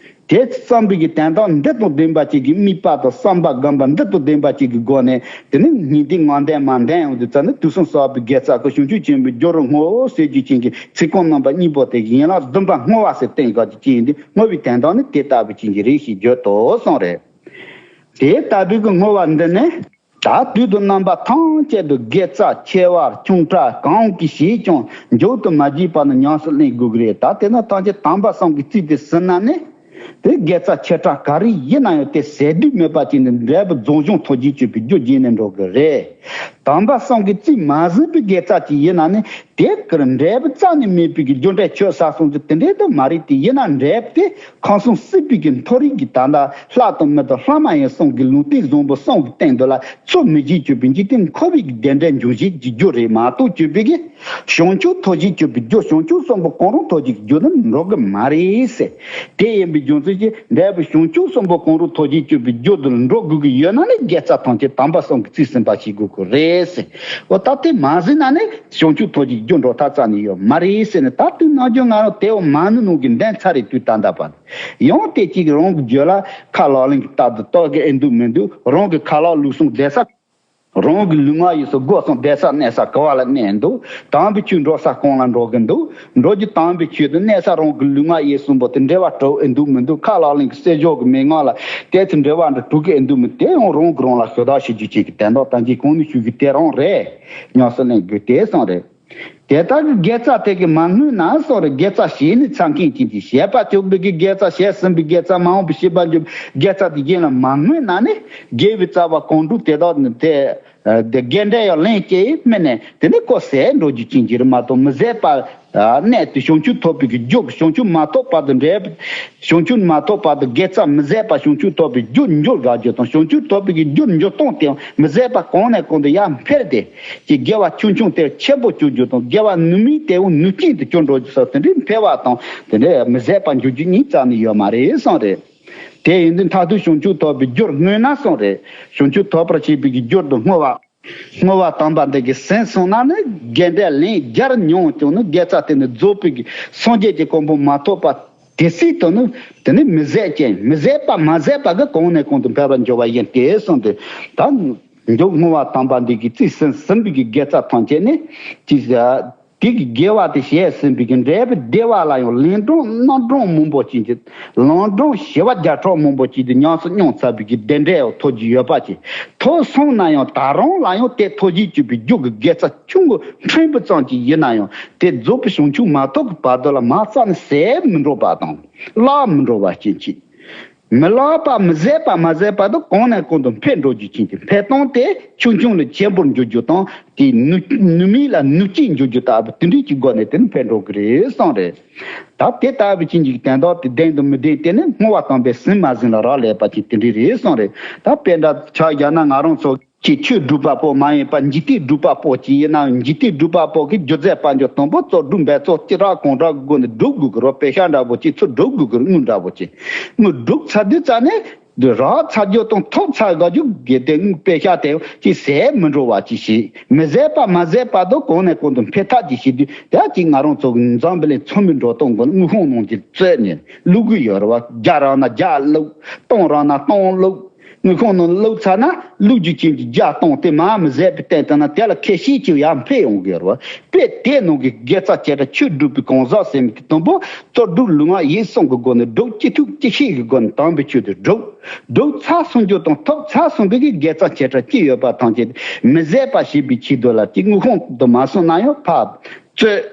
དེ་བསམ་པའི་གི་དོན་དག་འདི་དང་ལྡན་པ་ཅིག་གི་དམིགས་པ་དང་བསམ་པ་སྒོམ་པ་འདི་དང་ལྡན་པ་ཅིག་གི་སྒོ་ནས། དེ་ནི་ཉིན་དེ་ངང་འདས་མ་འདས་ཡོང་དུས་ཙ་ནི་དུས་གསུམ་བསགས་པའི་དགེ་རྩ་ཀུན། བྱང་ཆུབ་ཆེན་པོའི་རྒྱུར་བསྔོའོ་ཟེར་རྒྱུ་ཅན་གྱི་ཚིག་རྐང་རྣམ་པ་གཉིས་པོ་དེ་ཡན་ལག་བདུན་པ་བསྔོ་བ་ཟེར་བསྟན་དགོས་ཀྱི་ཅི་ཡིན་དུས། བསྔོ་བའི་དོན་དག་ནི་དེ་ལྟ་བུ་ཅན་གྱི་རེད་ཞེས་བརྗོད་དོ་གསུངས་རེད། དེ་ལྟ་བུའི་གི་བསྔོ་བ་འདི་ནི། ད་དུས་དང་རྣམ་པ་ཐམས་ཅད་དུ་དགེ་རྩ་ཆེ་བ་ཆུང་ཕྲ་གང་གིས་བྱས་ཀྱང་མཇུག་ཏུ་མ་བརྗེད་པ་ནི་ཉམས་སུ་ལེན་དགོས་ཀྱི་རེད། ད་དེ་ན་ཐམས་ཅད་དམ་པ་སངས་ཀྱིས་བརྩིས་ཏེ་ཟིན་ན་ནི། དེ་དགེ་རྩ་ཆེ་ཕྲ་ག་རེ་ཡིན་ན་ཡང་དེ་ཟད་དུས་མེད་པ་ཅིག་ནི་འབྲས་བུ་རྫོགས་བྱང་ཐོབ་བྱེད་སྤྱོད་པའི་རྒྱུ་བརྗེད་ནས་འགྲོ་གི་རེད། དམ་པ་སངས་ཀྱིས་བརྩིས་མ་ཟིན་པའི་དགེ་རྩ་ཅིག་ཡིན་ན་ནི། དེ་གར་འབྲས་བུ་རྩ་ནས་མེད་པའི་གི་རྒྱུ་འབྲས་ཆོད་ས་སོང་ཚེ་དེ་འདྲའི་དུ་མ་རེད་དེ། ཡིན་ན་འབྲས་བུ་དེ་ཁམས་གསུམ་སྲིད་པའི་གི་མཐོ་རིས་ཀྱི་ད་ལྟ་ལྷ་དང་མི་དང་ལྷ་མ་ཡིན་གསུམ་གྱི་ལུང་བསྟན་བཟང་པོ་གསུམ་གྱི་སྟེང་དུ་ལ་ཚུར་མི་བྱེད་སྤྱོད་པའི་འཇིག་རྟེན་འཁོར་བའི་གི་བདེ་འབྲས་འབྱུང་བྱེད་ཀྱི་རྒྱུ་རེད་མ་གཏོགས་སྤྱོད་པའི་གི་བྱང་ཆུབ་ཐོབ་བྱེད་སྤྱོད་པའི་རྒྱུ། བྱང་ཆུབ་གསུམ་པོ་གང་རུང་ཐོབ་བྱེད་ཀྱི་རྒྱུ་ནི་འགྲོ་གི་མ་རེད་ཟེར། དེ་ཡིན་པའི་རྒྱུ་མཚན་གྱིས་འབྲས་བུ་བྱང་ཆུབ་གསུམ་པོ་གང་རུང་ཐོབ་བྱེད་སྤྱོད་པའི་རྒྱུ་དུ་འགྲོ་དགོས་ཀྱི་ཡོད་ན་ནི་དགེ་རྩ་ཐམས་ཅད་དམ་པ་སངས་ཀྱིས་བརྩིས་ཟིན་པ་ཞིག་དགོས་ཀྱི་རེད་ཟེར། འོ་ད་དེ་མ་ཟིན་ན་ནི་བྱང་ཆུབ་ཐོབ་བྱེད་ཀྱི་རྒྱུ་འགྲོ་ཐབས་རྩ་ནས་ཡོད་མ་རེད་ཟེར་ནས། ད་དུས་ནམ་རྒྱུན་ང་རང་དེའོ་མ་ནུ་ནུ་གི་འདོན་ཚར་རེད། དུས་ད་ལྟ་བར་ཡང་དེ་གཅིག་རང་གི་རྒྱུད་ལ་ཁ་ལག་ལེན་གྱི་རྟགས་དུ་རྟོགས་ཀྱི་ཨེ་འདུག་མི་འདུག་རང་གི་ཁ་ལག་ལུས་ཟུངས་བདེ་ས། རང་གི་ལུས་ངག་ཡིད་གསུམ་སྒོ་གསུམ་བསྡད་ས་གནས་ས་ག་བ་ལ་གནས་འདུག་དམ་པའི་ཆོས་འགྲོ་ས་གང་ལ་འགྲོ་གི་འདུག་འགྲོ་རྒྱུ་དམ་པའི་ཆོས་དང་གནས་ས་རང་གི་ལུས་ངག་ཡིད་གསུམ་པོ་དེ་འབྲེལ་བ་གྲུབ་ཨེ་འདུག་མི་འདུག་ཁ་ལག་ལེན་གྱི་བསྲེ་སྦྱོར་གྱི་མན་ངག་ལ་དེ་ཚོ་འབྲེལ་བ་འདི་གྲུབ་ཀྱི་ཨེ་འདུག་མི། དེ་ཡང་རང་གིས་རང་ལ་ཞུ་དག་བྱེད་རྒྱུ་ཅིག་གི་དོན་དག་ད་གིན་གོང་ནས་ཞུ་རྒྱུ་དེ་རང་རེད། ཉམས་སུ་ལེན་དགོས་དེ་གསུངས་རེད། དེ་ལྟར་གྱི་དགེ་རྩ་དེ་གིས་མ་བསྔོས་ན་གསུངས་རེད། དགེ་རྩ་བྱས་ནས་ཚར་མཁན་གྱི་དེ་བྱས་པ་ཆོག་པའི་གི་དགེ་རྩ། བྱས་ཟིན་པའི་དགེ་རྩ། མ་འོངས་པའི་བྱེད་པར་འགྱུར་དགེ་རྩ་དེ་གཞན་ལ་མ་བསྔོས་ན་ནི། དགེ་བའི་རྩ་བ་གང་དྲུག་དེ་དག་ནི་དེ། དེ་དགེ་འབྲས་ཡང་ལན་སྐྱེ་ཡི་མིན་ནས་དེ་ནི་ཁོ་ཟད་འགྲོ་རྒྱུ་ཅན་གྱི་རེད་མ་གཏོགས། མི་ཟད་པ་གནས་དེ་བྱང་ཆུབ་ཐོབ་པའི་གི་རྒྱུ། བྱང་ཆུབ་མ་ཐོབ་བར་དུ་འབྲས། བྱང་ཆུབ་མ་ཐོབ་བར་དུ་དགེ་རྩ་མི་ཟད་པ། བྱང་ཆུབ་ཐོབ་པའི་རྒྱུར་འགྱུར་དགའ་རྒྱུ་དང་། བྱང་ཆུབ་ཐོབ་པའི་གི་རྒྱུར་འགྱུར་སྟངས་དེའང་མི་ཟད་པ་གོང་ནས་གོང་དུ་ཡར་འཕེལ་ཏེ། ཀྱི་དགེ་བ་ཆུང་ཆུང་དེ་ཆེན་པོ་གྱུར་རྒྱུ་དང་། དགེ་བ་ནུས་མེད་དེའང་ནུས་ཅན་དུ་གྱུར་འགྲོ་རྒྱུ་སོགས་དེ་འདྲའི་འཕེལ་བ་དང་དེ་འདྲའི་མི་ཟད་པ་འགྱུར་རྒྱུ་གཉིས་རྩ་ནས་ཡོད་མ་རེད་གསུངས་རེད། དེ་ཡིན་དུས་མཐར་ཐུག་བྱང་ཆུབ་ཐོབ་པའི་རྒྱུར་བསྔོས་ན་གསུངས་རེད། བྱང་ཆུབ་ཐོབ་པར་བྱེད་པའི་གི་རྒྱུར་དུ་བསྔོ་བ། བསྔོ་བ་དམ་པ་འདི་གིས་ཟིན་སོང་ན་ནི་དགེ་འབྲས་ལན་བརྒྱར་མྱོང་ཀྱང་ནི་དགེ་རྩ་དེ་ནི་རྫོགས་པའི་གི་སངས་རྒྱས་ཀྱི་གོ་འཕང་མ་ཐོབ་པ་དེ་སྲིད་དུ་ནི་དེ་ནི་མི་ཟད་ཅིང་། མི་ཟད་པ་མ་ཟད་པ་གི་གོང་ནས་གོང་དུ་འཕེལ་བར་འགྱུར་བ་ཡིན་ཏེ་གསུངས་ཏེ། ད་མཇུག་བསྔོ་བ་དམ་པ་འདི་གིས་བརྩིས་ཟིན་ཟིན་པའི་གི་དགེ་རྩ་ཐམས་ཅད་ནི་ཅི་ཟེར། དེ་གི་དགེ་བ་དེ་བྱས་ཟིན་པའི་གི་འབྲས་བུ་བདེ་བ་ལ་ཡང་ལན་གྲངས་རྣམ་གྲངས་མང་པོ་ཅིག་གི་ལན་གྲངས་བྱེ་བ་བརྒྱ་ཕྲག་མང་པོ་ཅིག་དེ་ཉམས་སུ་མྱོང་ཚར་བའི་གི་བདེ་འབྲས་ཐོབ་ཀྱི་ཡོད་པ་ཅིག་ཐོབ་སོང་ན་ཡང་ད་རུང་ལ་ཡང་དེ་ཐོབ་བྱེད་སྤྱོད་པའི་རྒྱུ་གི་དགེ་རྩ་ཆུང་ངུ་ཕྲན་བུ་ཙམ་ཅིག་ཡིན་ན་ཡང་དེ་རྫོགས་པའི་བྱང་ཆུབ་མ་ཐོབ་ཀྱི་བར་དུ་ལ་མ་རྩ་ནས་ཟད་མི་འགྲོ་བ་དང་བརླག་མི་འགྲོ་བ་ཅན་ཅིག་མི་བརླག་པ་མི་ཟད་པ་མ་ཟད་པ་དུ་གོང་ནས་གོང་དུ་འཕེལ་འགྲོ་རྒྱུ་ཅན་གྱི་འཕེལ་སྟངས་དེ་ཆུང་ཆུང་ལས་ཆེན་པོར་འགྱུར་རྒྱུ་དང་དེའི་ནུས་ནུས་མེད་ལ་ནུས་ཅན་འགྱུར་རྒྱུ་ལྟ་བུ་དེ་འདྲའི་གི་སྒོ་ནས་དེ་ནི་འཕེལ་འགྲོ་གི་རེད་གསུངས་རེད། ད་དེ་ལྟ་བུ་ཅན་གྱི་དོན་དག་དེ་བདེན་དང་མི་བདེན་དེ་ནི་བསྔོ་བ་དམ་པས་ཟིན་མ་ཟིན་ལ་རག་ལས་པ་ཅིག་དེ་འདྲའི་རེད་གསུངས་རེད། ད་དཔེ་འདྲ་ཆ་བཞག་ན་ང་རང་ཚོ། ཀྱི་ཆོས་སྒྲུབ་པ་པོ་མ་ཡིན་པ་འཇིག་རྟེན་སྒྲུབ་པ་པོ་ཅིག་ཡིན་ན། འཇིག་རྟེན་སྒྲུབ་པ་པོ་གི་སྒྱུ་རྩལ་དཔལ་འབྱོར་དང་པོ་བཙོག་སྒྲུབ་འབད་བཙོག་ཅི་རག་གང་དྲག་གི་སྒོ་ནས་སྒྲུབ་དགོས་ཀྱི་རེད། པེ་ཤ་འདྲ་པོ་ཅིག་ཚུར་སྒྲུབ་དགོས་ཀྱི་རེད། དངུལ་འདྲ་པོ་ཅིག་དངུལ་སྒྲུབ་ཚར་དུས་ཙ་ནས། འདི་རག་ཚར་རྒྱུ་དང་ཐོབ་ཚར་དགའ་རྒྱུ་དགེ་ལྡན་དངུལ་པེ་ཤ་དེ་ཅིག་ཟད་མི་འགྲོ་བ་ཅིག་བྱེད། མི་ཟད་པ་མ་ཟད་པ་དང་གོང་ནས་གོང་དུ་འཕེལ་ཐབས་ཅིག་བྱེད་དུས། དེ་ཅིག་ང་རང་ཚོ་གི་འཛམ་བུ་གླིང་ཚང་མའི་འགྲོ་སྟངས་སྒོ་ནས་དངུལ་ཁང་ནང་གི་རྩོད་ནས་བླུག་གི་ཡོད་རེད་བ། རྒྱག་རག་ན་རྒྱག་བླུག་སྟོང་རག་ན་སྟོང་བླུག་དངུལ་ཁང་ནང་བླུགས་ཚར་ན་བླུགས་རྒྱུ་ཅན་གྱི་རྒྱ་སྟོང་དེ་མ་མི་ཟད་པའི་སྟེང་དུ་ན་དེ་ལ་ཁེ་ཤེས་ཀྱི་ཡར་འཕེལ་ཡོང་གི་ཡོད་རེད་བ། དཔེ་དེ་ནང་གི་དགེ་རྩ་བྱེ་བྲག་ཆོས་སྒྲུབ་པའི་གང་ཟག་ཟེར་མི་དེ་དང་པོ་བཙོག་སྒྲུབ་ལུས་ངག་ཡིད་གསུམ་གྱི་སྒོ་ནས་སྒྲུབ། ཅི་ཐུབ་ཅི་ཤེས་ཀྱི་སྒོ་ནས་དམ་པའི་ཆོས་དེ་སྒྲུབ། སྒྲུབ་ཚར་སོང་རྒྱུ་དང་ཐོབ་ཚར་སོང་བའི་གི་དགེ་རྩ་བྱེ་བྲག་ཅི་ཡོད་པ་ཐམས་ཅད་མི་ཟད་པ་བྱེད་པའི་ཆེད་དུ་ལ་ཅིག་དངུལ་ཁང་དུ་མ་སོང་ན་ཡང་ཕར་རྩོད།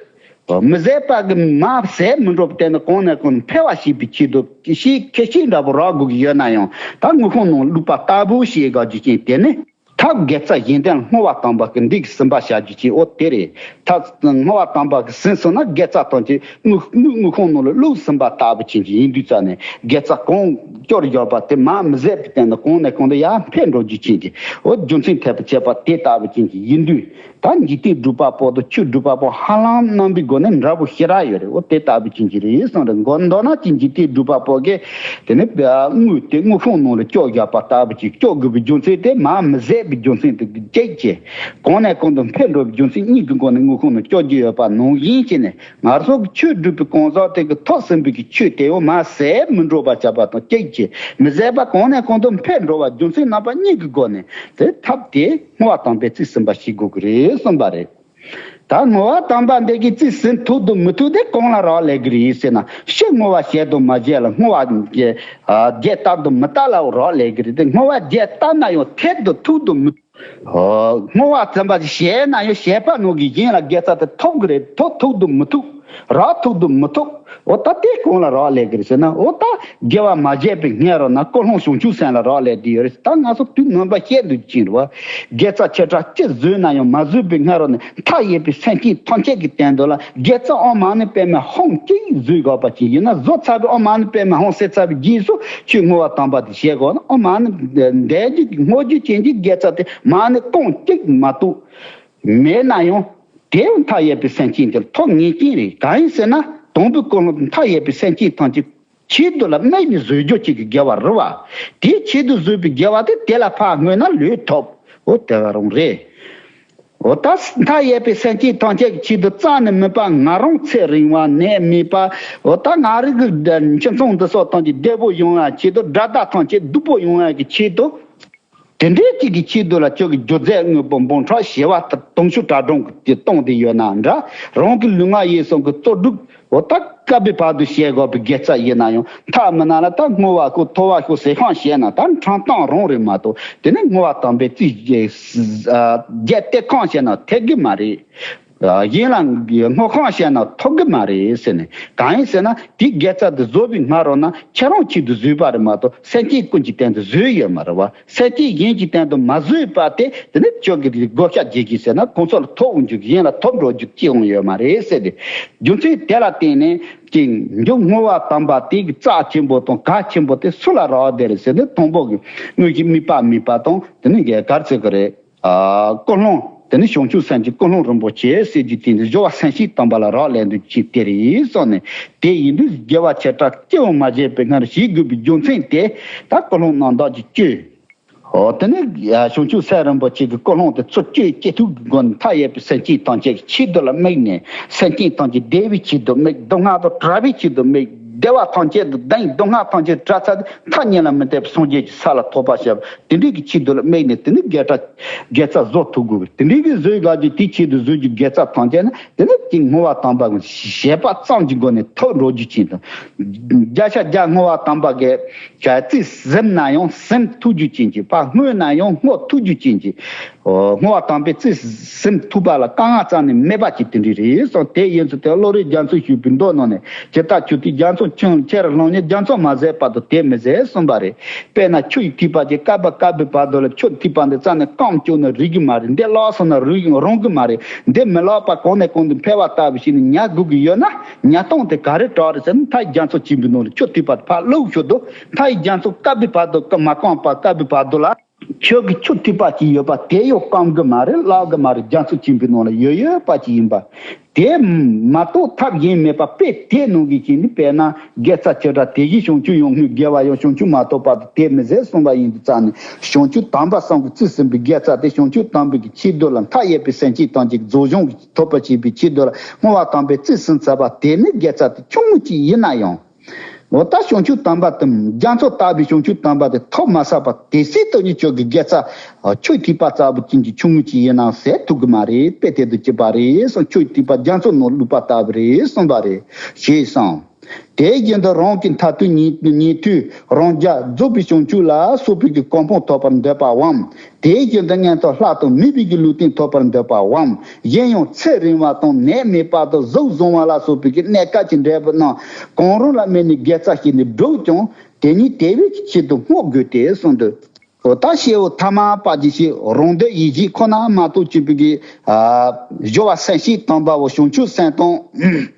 མི་ཟད་པ་གི་མ་ཟད་མི་འགྲོ་བའི་སྟེང་དུ་གོང་ནས་གོང་དུ་འཕེལ་བ་བྱེད་པའི་ཆེད་དུ་ཤེས་ཁེ་ཤེས་འདྲ་པོ་རག་དགོས་ཀྱི་ཡོད་ན་ཡང་། ད་དངུལ་ཁང་ནང་བླུགས་པ་ལྟ་བུ་ཞེས་དགའ་རྒྱུ་ཅན་དེ་ནི། ཐབས་དགེ་རྩ་གཞན་དོན་ལ་བསྔོ་བ་དམ་པ་གི་འདི་གི་ཟིན་པ་བྱ་རྒྱུ་ཅན་འོ་དེ་རེད། ཐབས་བསྔོ་བ་དམ་པ་གི་ཟིན་སོང་ན་དགེ་རྩ་ཐམས་ཅད་དངུལ་དངུལ་དངུལ་ཁང་ནང་ལ་བླུགས་ཟིན་པ་ལྟ་བུ་ཅན་གྱི་ཡིན་དུས་ཙ་ནས་དགེ་རྩ་གང་སྐྱོར་བཞག་པ་དེ་མ་མི་ཟད་པའི་སྟེང་དུ་གོང་ནས་གོང་དུ་ཡར་འཕེལ་འགྲོ་རྒྱུ་ཅན་གྱི་འོ་རྒྱུ་མཚན་ཐེབས་པ་བྱས་པ་དེ་ལྟ་བུ་ཅན་གྱི་ཡིན་དུས། ད་འཇིག་རྟེན་སྒྲུབ་པ་པོ་དང་ཆོས་སྒྲུབ་པ་པོ་ཧ་ལམ་རྣམ་པའི་སྒོ་ནས་འདྲ་པོ་ཞེ་དྲག་ཡོད་རེད། འོ་དེ་ལྟ་བུ་ཅན་གྱི་རེད་གསུངས་རེད། མགོ་མདོར་ན་ཅིག་འཇིག་རྟེན་སྒྲུབ་པ་པོ་གིས་དེ་ནི་དངུལ་དེ་དངུལ་ཁང་ནང་ལ་སྐྱོར་བཞག་པ་ལྟ་བུ་ཅིག་སྐྱོར་དགོས་པའི་རྒྱུ་མཚན་དེ་མ་མི་ཟད་པའི་རྒྱུ་མཚན་དེ་གཅིག་བྱས། གོང་ནས་གོང་དུ་འཕེལ་འགྲོ་བའི་རྒྱུ་མཚན་གཉིས་ཀྱི་སྒོ་ནས་དངུལ་ཁང་ནང་སྐྱོར་རྒྱུ་ཡོད་པ་ནང་བཞིན་བྱས་ནས། ང་ཚོ་གི་ཆོས་སྒྲུབ་པའི་གང་ཟག་དེ་གི་ཐོབ་ཟིན་པའི་གི་ཆོས་དེ་ཡང་མ་ཟད་མི་འགྲོ་བ་བྱ་བ་དང་གཅིག་བྱས། མི་ཟད་པ་གོང་ནས་གོང་དུ་འཕེལ་འགྲོ་བ་རྒྱུ་མཚན་རྣམ་པ་གཉིས་ཀྱི་སྒོ་ནས་དེ་ཐབས་དེ་བསྔོ་བ་དམ་པས་རྩིས་ཟིན་པ་ཞིག་དགོས་ཀྱི་རེད་གསུངས་པ་རེད། ད་བསྔོ་བ་དམ་པ་འདི་གི་རྩིས་ཟིན་ཐུབ་དང་མི་ཐུབ་དེ་གང་ལ་རག་ལས་ཀྱི་རེད་ཟེར་ན། ཕྱི་བསྔོ་བ་བྱས་དང་མ་བྱས་ལ་བསྔོ་བ་རྒྱས་བཏབ་དང་མི་བཏབ་ལ་རག་ལས་ཀྱི་རེད་དེ། བསྔོ་བ་རྒྱས་བཏབ་ན་ཡང་ཐེབས་དང་ཐུབ་དང་མི་ཐུབ། ཨོ། བསྔོ་བ་ཙམ་པ་ཞིག་བྱས་ན་ཡང་བྱས་པ་ནང་གི་གཞན་ལ་དགེ་རྩ་དེ་ཐོབ་ཀྱི་རེད། ཐོབ་ཐུབ་དང་མི་ཐུབ། རག་ཐུབ་དང་མི་ཐུབ། ཨོ་ད་དེ་གང་ལ་རག་ལས་ཀྱི་རེད་ཟེར་ན། ཨོ་ད་དགེ་བ་མ་བྱས་པའི་སྔ་རོལ་ན་ཀུན་སློང་བྱང་ཆུབ་སེམས་ལ་རག་ལས་བསྡད་ཡོད་རེད། ད་ང་ཚོ་དུས་ནམ་པ་བཤད་འདུག་ཅིང་རེད་བ། དགེ་རྩ་ཆེ་ཕྲ་ཅི་བཟོས་ན་ཡང་མ་བཟོས་པའི་སྔ་རོལ་ནས་མཐའ་ཡས་པའི་སེམས་ཅན་ཐམས་ཅད་ཀྱི་སྟེང་དུ་ལ་དགེ་རྩ་ཨོཾ་མ་ཎི་པདྨེ་ཧཱུྃ་གཅིག་བཟོས་དགོས་པ་ཅིག་ཡིན་ན། བཟོ་ཚར་བའི་ཨོཾ་མ་ཎི་པདྨེ་ཧཱུྃ་ཟེར་ཚར་བའི་རྗེས་སུ་ཆོས་བསྔོ་བ་དམ་པ་དེ་བྱེད་དགོས་ན། ཨོཾ་མ་ཎི་འདས་རྒྱུ་བསྔོ་རྒྱུ་ཅན་གྱི་དགེ་རྩ་དེ་མ་ཎི་རྐང་གཅིག་མ་གཏོགས་མེད་ན་ཡང་། དེ་མཐའ་ཡས་པའི་སེམས་ཅན་དེར་ཐོབ་ངེས་ཅན་རེད། གང་ཡིན་ཟེར་ན། དང་པོའི་ཀུན་སློང་མཐའ་ཡས་པའི་སེམས་ཅན་ཐམས་ཅད་ཆེད་དུ་ལ་དམིགས་ནས་བཟོས་རྒྱུ་གཅིག་གི་དགེ་བ་རེད་བ། དེའི་ཆེད་དུ་བཟོས་པའི་དགེ་བ་དེ་དེ་ལ་ཕར་བསྔོས་ན་ལོས་ཐོབ། འོ་དེ་ག་རང་རེད། འོ་ད་མཐའ་ཡས་པའི་སེམས་ཅན་ཐམས་ཅད་ཀྱི་ཆེད་དུ་རྩ་ནས་མེད་པ་ང་རང་ཚེ་རིང་བ་ནད་མེད་པ། འོ་ད་ང་རང་གི་ཁྱིམ་ཚང་འདི་ཚོ་ཐམས་ཅད་བདེ་པོ་ཡོང་ཡ་ཆེད་དུ། དགྲ་སྡང་ཐམས་ཅད་སྡུག་པོ་ཡོང་ཡ་གི་ཆེད་དུ། དེ་འདྲའི་གཅིག་གི་ཆེད་དུ་ལ་ཁྱོད་ཀྱི་སྒྱུ་རྩལ་དངོས་པོ་འབུམ་ཕྲག་བྱེ་བ་དང་དུང་ཕྱུར་དྲུག་སྒྲོམ་གྱི་དེ་གཏོང་དེ་ཡོད་ན་འདྲ། རང་གི་ལུས་ངག་ཡིད་གསུམ་གྱི་བཙོག་སྒྲུབ་འོ་ད་བསྐལ་པའི་བར་དུ་བྱེད་དགོས་པའི་དགེ་རྩ་ཡིན་ན་ཡང་། མཐའ་མི་ན་ལ་ད་བསྔོ་བ་ཤོག་ཐོ་བ་ཤོག་ཟས་ཁང་བྱས་ན་ད་ཕྲེང་སྟེང་རང་རེད་མ་གཏོགས། དེ་ནས་བསྔོ་བ་དམ་པའི་རྩིས་རྒྱས་བཏབ་ཁང་བྱས་ན་ཐེབས་ཀྱི་མ་རེད། གཞན་ལ་བསྔོ་ཁང་བྱས་ན་ཐོབ་ཀྱི་མ་རེད་ཟེར་ནས། གང་ཡིན་ཟེར་ན། དེའི་དགེ་རྩ་དེ་བཟོ་བའི་སྔ་རོལ་ན་ཁྱེད་རང་ཆེད་དུ་བཟོས་པ་རེད་མ་གཏོགས། སེམས་ཅན་ཀུན་གྱི་སྟེང་དུ་བཟོས་ཡོད་མ་རེད་བ། སེམས་ཅན་གཞན་གྱི་སྟེང་དུ་མ་བཟོས་པ་དེ། དེ་ནི་ཁྱོད་ཀྱིས་བགོ་བཤའ་རྒྱག་གི་ཟེར་ན། ཁོང་ཚོ་ལ་ཐོབ་འོང་རྒྱུ་གཞན་ལ་ཐོབ་འགྲོ་རྒྱུ་ཅི་ཡང་ཡོད་མ་རེད་ཟེར་ཏེ། རྒྱུ་མཚན་དེ་ལ་བརྟེན་ནས་ཀྱི་མཇུག་བསྔོ་བ་དམ་པ་དེ་གི་རྩ་ཆེན་པོ་དང་གལ་ཆེན་པོ་དེ་སུ་ལ་རག་བསྡད་རེད་ཟེར་ན། དང་པོ་གི་དངོས་གཞི་དམིགས་པ་དམིགས་པ་དང་། དེ་ནི་ག་རེ་ཟེར་གི་རེད། ཨ། ཀུན་སློང་། དེ་ནི་བྱང་ཆུབ་སེམས་ཀྱི་ཀུན་སློང་རིན་པོ་ཆེ་ཟེར་རྒྱུ་དེ་ནི་སྦྱོར་བ་སེམས་བསྐྱེད་དམ་པ་ལ་རག་ལས་འདུག་ཅེས་དེ་རེད་གསུངས་ནས། དེ་ཡིན་དུས་དགེ་བ་བྱེ་བྲག་ཅི་ཡང་མ་བྱས་པའི་སྔར་བྱེད་དགོས་པའི་རྒྱུ་མཚན་དེ། ད་ཀུན་སློང་རྣམ་དག་གི་བཅུ། འོ་དེ་ནི་བྱང་ཆུབ་སེམས་རིན་པོ་ཆེ་གི་ཀུན་སློང་དེ་ཚུར་བཅུད་ཅི་ཐུབ་ཀྱི་སྒོ་ནས། མཐའ་ཡས་པའི་སེམས་ཅན་ཐམས་ཅད་ཀྱི་ཆེད་དུ་ལ་དམིགས་ནས། སེམས་ཅན་ཐམས་ཅད་བདེ་བའི་ཆེད་དུ་དམིགས། སྡུག་བསྔལ་དང་བྲལ་བའི་ཆེད་དུ་དམིགས། བདེ་བ་ཐམས་ཅད་དུ་ལྡན། སྡུག་བསྔལ་ཐམས་ཅད་བྲལ་ཚར་ཏེ་མཐའ་གཉིས་ལ་མི་ལྟོས་པའི་སངས་རྒྱས་ཀྱི་ས་ལ་ཐོབ་པར་བྱ་བ། དེ་འདྲའི་གི་ཆེད་དུ་ལ་དམིགས་ནས། དེ་ནི་དགེ་རྩ་དགེ་རྩ་བཟོ་ཐུབ་དགོས། དེ་འདྲའི་གི་བཟོས་དགའ་རྒྱུ་དེའི་ཆེད་དུ་བཟོ་རྒྱུ་དགེ་རྩ་ཐམས་ཅད་ནི། དེ་ནི་ཀྱི་བསྔོ་བ་དམ་པ་གི་བྱས་པ་ཙམ་གྱི་སྒོ་ནས་ཐོབ་འགྲོ་རྒྱུ་ཅན་དང་། བརྒྱ་ཆ་བརྒྱ་བསྔོ་བ་དམ་པ་གི་ག་རྩིས་ཟིན་ན་ཡང་ཟིན་ཐུབ་རྒྱུ་ཅན་གྱི། ཕར་བསྔོས་ན་ཡང་བསྔོ་ཐུབ་རྒྱུ་ཅན་གྱི། ཨོ། བསྔོ་བ་དམ་པའི་རྩིས་ཟིན་ཐུབ་པ་ལ་དཀའ་ངལ་རྩ་ནས་མེད་པ་ཅིག་དེ་འདྲ་རེད་གསུངས། དེ་ཡིན་ཚུལ་དེ་བློ་རིག་རྒྱ་མཚོས་ཞུས་པའི་མདོ་ནང་ནས། ཇི་ལྟར་ཆུ་དེས་རྒྱ་མཚོ་ཁྱེར་ཁྱེར་བླངས་ནས། རྒྱ་མཚོ་མ་ཟད་བར་དུ་དེ་མི་ཟད་གསུངས་པ་རེད། དཔེར་ན་ཆུ་ཡི་ཐིགས་པ་ཅིག་བསྐལ་པ་བསྐལ་པའི་བར་དུ་ལ་ཆུ་ཐིགས་པ་འདི་རྩ་ནས་སྐམ་བཅུག་ན་རིལ་གི་མ་རེད། འདི་བརླག་སོང་ན་རིལ་རུང་གི་མ་རེད། འདི་མི་བརླག་པ་གོང་ནས་གོང་དུ་འཕེལ་བ་ལྟ་བུ་ཞིག་ནི་ཉར་དགོས་ཀྱི་ཡོད་ན། ཉར་སྟངས་དེ་ག་རེ་དྲག་རེད་ཟེར་ན། མཐའ་ཡི་རྒྱ་མཚོ་ཆེན་པོའི་ནང་ལ་ཆུ་ཐིགས་པ་ཕར་བླུགས་ཞོར་དུ། མཐའ་ཡི་རྒྱ་མཚོ་བསྐལ་པའི་བར་དུ་མ་སྐམ་པ་བསྐལ་པའི་བར་དུ་ལ། ཁྱོད་ཀྱི་ཆུ་ཐིགས་པ་ཅིག་ཡོད་པ་དེ་ཡང་སྐམ་གི་མ་རེད། བརླག་གི་མ་རེད། རྒྱ་མཚོ་ཆེན་པོའི་ནང་ལ་ཡོད་ཡོད་པ་ཅིག་ཡིན་པ། དེ་མ་གཏོགས་ཐབས་གཞན་མེད་པ། དཔེ་དེ་ནང་གི་ཅིག་ནི་དཔེར་ན་དགེ་རྩ་ཆེ་དྲགས་དེ་བཞིན་བྱང་ཆུབ་ཡོངས་བསྔོས་དགེ་བ་ཡང་བྱང་ཆུབ་མ་ཐོབ་བར་དུ་དེ་མི་ཟད་གསུངས་པ་ཡིན་དུས་ཙང་ནས། བྱང་ཆུབ་དམ་པ་གསུམ་གྱིས་བརྩིས་ཟིན་པའི་དགེ་རྩ་དེ་བྱང་ཆུབ་དམ་པའི་གི་ཆེ་བསྟོད་ལ་མཐའ་ཡས་པའི་སེམས་བསྐྱེད་དང་གཅིག། རྫོགས་བྱང་གི་ཐོབ་པར་བྱེད་པའི་ཆེ་བསྟོད་ལ་བསྔོ་བ་དམ་པས་བརྩིས་ཟིན་ཚར་བ་དེ་ནི་དགེ་རྩ་དེ་ཆུང་ངུ་ཅིག་ཡིན་ན་ཡང་། འོ་ད་བྱང་ཆུབ་དམ་པ་དེ་རྒྱ་མཚོ་ལྟ་བུའི་བྱང་ཆུབ་དམ་པ་དེ་ཐོབ་མ་ཚར་བར་དེ་སྲིད་དུ་ནི་ཁྱོད་ཀྱི་དགེ་རྩ་ཆུ་ཐིགས་པ་ལྟ་བུ་ཅན་གྱི་ཆུང་ངུ་ཅིག་ཡིན་ན་ཟད་ཐུབ་ཀྱི་མ་རེད། དཔེ་དེ་དང་གཅིག་པ་རེད་གསུངས། ཆུ་ཐིགས་པ་རྒྱ་མཚོ་ནང་བླུགས་པ་ལྟ་བུ་རེད་གསུངས་པ་རེད། ཞེས་གསུངས། དེ་བཞིན་དུ་རང་གི་མཐར་ཐུག་ཉན་ཉན་ཐོས་རང་རྒྱལ་རྫོགས་པའི་བྱང་ཆུབ་ལ་སོགས་པའི་གི་གོ་འཕང་ཐོབ་པར་འདོད་པའམ། དེ་བཞིན་དུ་མངོན་མཐོ་ལྷ་དང་མོས་པའི་གི་ལུས་རྟེན་ཐོབ་པར་འདོད་པའམ། གཞན་ཡང་ཚེ་རིང་བ་དང་ནད་མེད་པ་དང་གཟུགས་བཟང་བ་ལ་སོགས་པའི་གི་གནས་སྐབས་ཀྱི་འབྲས་བུ་རྣམས་གང་རུང་ལ་དམིགས་ནས་དགེ་རྩ་བྱས་ནས་བསྒྲུབས་ཀྱང་དེ་ཉིད་དེ་བས་ཀྱི་ཆེད་དུ་བསྔོ་དགོས་ཏེ་གསུངས་འདུག་འོ་ད་སྐྱེ་བོ་ཐ་མལ་པ་ཅིག་ཞིག་རང་འདོད་ཡིད་བྱེད་ཁོ་ན་མ་གཏོགས་ཅིག་པའི་གི་ཨ་སྦྱོར་བ་སེམས་བསྐྱེད་དམ་པ་བོ་བྱང་ཆུབ་སེམས་དང་།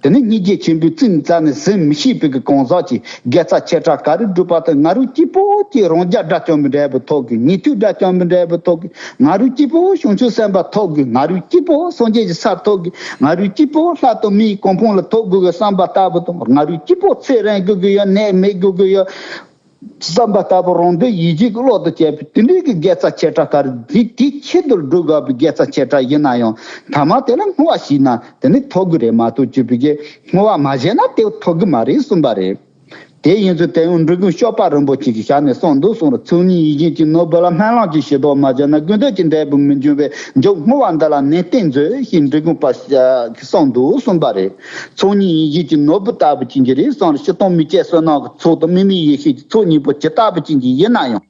དེ་ནི་སྙིང་རྗེ་ཆེན་པོའི་རྩིས་རྩ་ནས་ཟིན་མི་ཤེས་པའི་གི་གང་ཟག་ཅིག་དགེ་རྩ་ཆེ་ཕྲ་ག་རེ་བསྒྲུབས་པ་དང་ང་རང་གཅིག་པོ་གཅིག་རང་རྒྱལ་དགྲ་བཅོམ་པའི་འབྲས་བུ་ཐོབ་དགོས། ཉན་ཐོས་དགྲ་བཅོམ་པའི་འབྲས་བུ་ཐོབ་དགོས། ང་རང་གཅིག་པོ་བྱང་ཆུབ་སེམས་དཔའ་ཐོབ་དགོས། ང་རང་གཅིག་པོ་སངས་རྒྱས་ཀྱི་ས་ཐོབ་དགོས། ང་རང་གཅིག་པོ་ལྷ་དང་མིའི་གོ་འཕང་ལ་ཐོབ་དགོས་གི་བསམ་པ་ལྟ་བུ་དང་། ང་རང་གཅིག་པོ་ཚེ་རིང་དགོས་གི་ཡོད། ནད་མེད་དགོས་གི་ཡོད། བསམ་པ་ལྟ་བུ་རང་འདོད་ཡིད་བྱེད་ཀྱི་བློ་དང་བཅས་པའི་དེ་འདྲའི་གི་དགེ་རྩ་ཆེ་ཕྲ་ག་རེ་དེ་དེའི་ཆེད་དུ་བསྒྲུབ་དགོས་པའི་དགེ་རྩ་ཆེ་ཕྲ་ཡིན་ན་ཡང་ཐ་མ་དེ་ལ་བསྔོ་བ་བྱས་ན་དེ་ནི་ཐོབ་གི་རེད་མ་གཏོགས་ཅིག་པའི་གི་བསྔོ་བ་མ་བྱས་ན་དེ་ཐོབ་གི་མ་རེད་གསུངས་པ་རེད། དེ་ཡིན་ཚུལ་དེ་ཡང་འབྲི་གུང་སྐྱོབ་པ་རིན་པོ་ཆེ་གི་ཞལ་ནས་གསུངས་འདུག་གསུངས་ར། ཚོགས་གཉིས་ཡིད་བཞིན་གྱི་ནོར་བུ་ལ་སྨོན་ལམ་གྱི་བྱེ་བྲག་མ་བྱས་ན་ཀུན་འདུས་ཀྱི་འབྲས་བུ་མི་འབྱུང་བས་མཇུག་བསྔོ་བ་འདི་ལ་ནན་ཏན་མཛོད་ཞེས་འབྲི་གུང་པ་གསུངས་འདུག་གསུངས་པ་རེད། ཚོགས་གཉིས་ཡིད་བཞིན་གྱི་ནོར་བུ་ལྟ་བུ་ཅན་གྱི་རེད་གསུངས་ར། སྤྱིར་བཏང་མི་སྐྱེ་བསོད་ནམས་ཀྱི་ཚོགས་དང་དམིགས་མེད་ཡེ་ཤེས་ཀྱི་ཚོགས་གཉིས་པོ་ཇི་ལྟ་བུ་ཅན་གྱི་ཡིན་ན་ཡང་